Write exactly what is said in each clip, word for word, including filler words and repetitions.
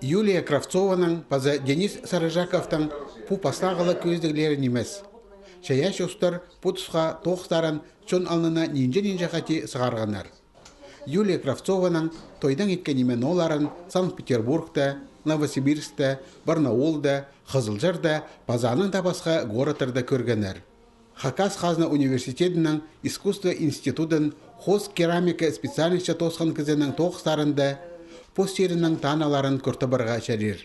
Юлия Кравцованың паза Денис Сарыжаковтың пу пастағылығ кӧзідіглері нимес. Чайаачы устар пу тусха тоғыстарын чон алнына нинҷе-нинҷе хати сығарғаннар. Юлия Кравцованың тойдаң иткен ниме-нооларын Санкт-Петербургта, Новосибирскта, Барнаулда, Хызылчарда паза анаң даа пасха городтарда кӧргеннер. Хакас хазна университедінің искусство институдын хоос керамика специальносча тоосхан кізінің тоғыстарында пос чирінің таналарын кӧр табарға чарир.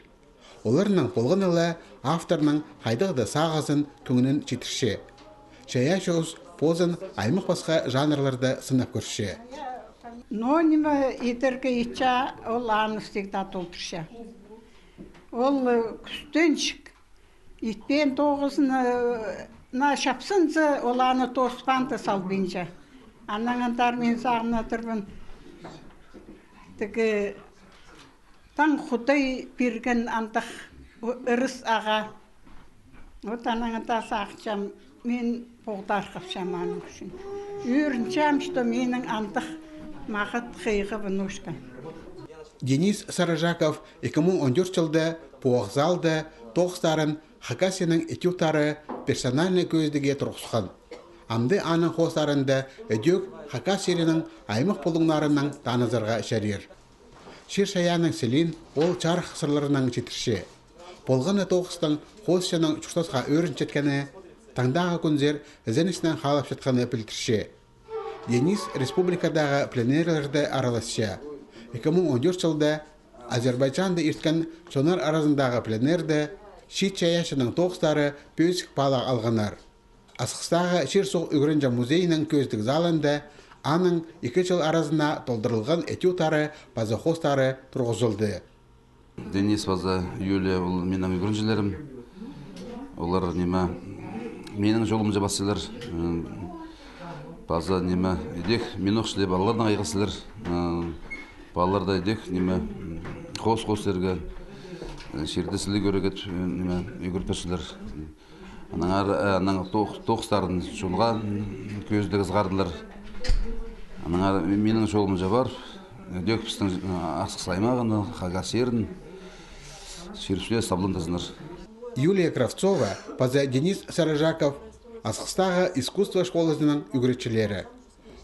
Оларның полғаны ла авторның хайдағ-да сағызын, кӧңнін читірче. Чайаачы ус позын аймах пасха жанрларда сынап кӧрче. Но ниме идерге итче, ол аны всегда толдырча. Ол, э, кӱстенчік. Итпеен тоғызына, э, на чапсынза, ол аны тоғыспаанда салбинча. Анаң андар мин сағынадырбын. Тігі таң Худай пирген андағ ырыс ағаа. Вот анаң анда сағынчам, мин поғдархапчам аның ӱчӱн. Ӧрінчем, что минің андағ мағат хыйғы внучка. Денис Сарыжаков ікі муң он тӧрт чылда пу ох залда тоғыстарын Хакасияның итӧктары персональнай кӧзідігге турғысхан. Амды аның хоостарында ідӧк Хакас чирінің аймах пулуңнарынаң танызарға чарир. Чир-чайаанның сілиин ол чарых сырларынаң читірче. Полған на тоғыстың хоосчының чуртасха ӧрінчеткені, таңдағы кӱнзер ізеністең хаалапчатханы пілдірче. Денис республикадағы пленэрлерде араласча. Ікі муң он тӧрт чылда Азербайджанда ирткен чоннар аразындағы пленэрде чиит чайаачының тоғыстары пӧзік паалағ алғаннар. Асхыстағы чир-суғ ӱгренҷең музейінің кӧзідіг залында аның ікі чыл аразына толдырылған итӧктары паза хоостары турғызылды. Денис паза Юлия, ол минің ӱгренҷілерім. Олар, ниме, минің чолымҷа пасчалар. М, паза, ниме, идӧк минох чіли палаларнаң айғасчалар. М, палалар даа идӧк, ниме, м, хоос-хоос ирге, э, чирді сіліг ӧрігет, э, ниме, ӱгрет парчалар. Аннаңар, э, анаң тоғ-, тоғыстарын чонға, м, кӧзідіг сығардылар. Аннаңар минің чолымҷа пар, идӧк пістің, э, Асхыс аймағына, Хакас чирін, чир-чуртас сабландырзыннар. Юлия Кравцова паза Денис Сарыжаков Асхыстағы искусство школазының ӱгретчілері.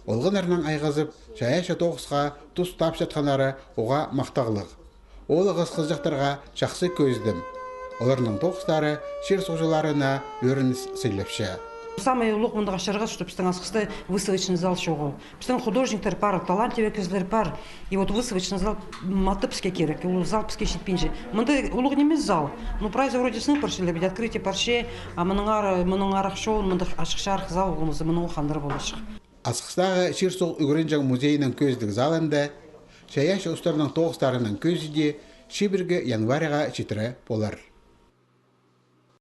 Олғаннарнаң айғазып, чайаачы тоғысха тус тапчатханнары оға махтағлығ. Ол ағас хызыҷахтарға чахсы кӧзідім. Оларның тоғыстары чир-суғҷыларына ӧрініс сыйлапча. Самый улуғ мындағ ачырғас, что пістің Асхыста выставочный зал чоғыл. Пістің художниктер пар, талантливый кізілер пар. И вот выставочный зал матап піске кирек. Ол зал піске читпинче. Мында улуғ нимес зал. Ну, прайзы вроде сынап парча, ведь открытие парча, а мынаңар, мынаңар ах чоон, мындағ ачых-чарых зал болмаза, мыны ол хандыр поларҷых. Асхыстағы чир-суғ ӱгренҷең музейінің кӧзідіг залында чайаачы устарның тоғыстарының кӧзіди чибіргі январьға читіре полар.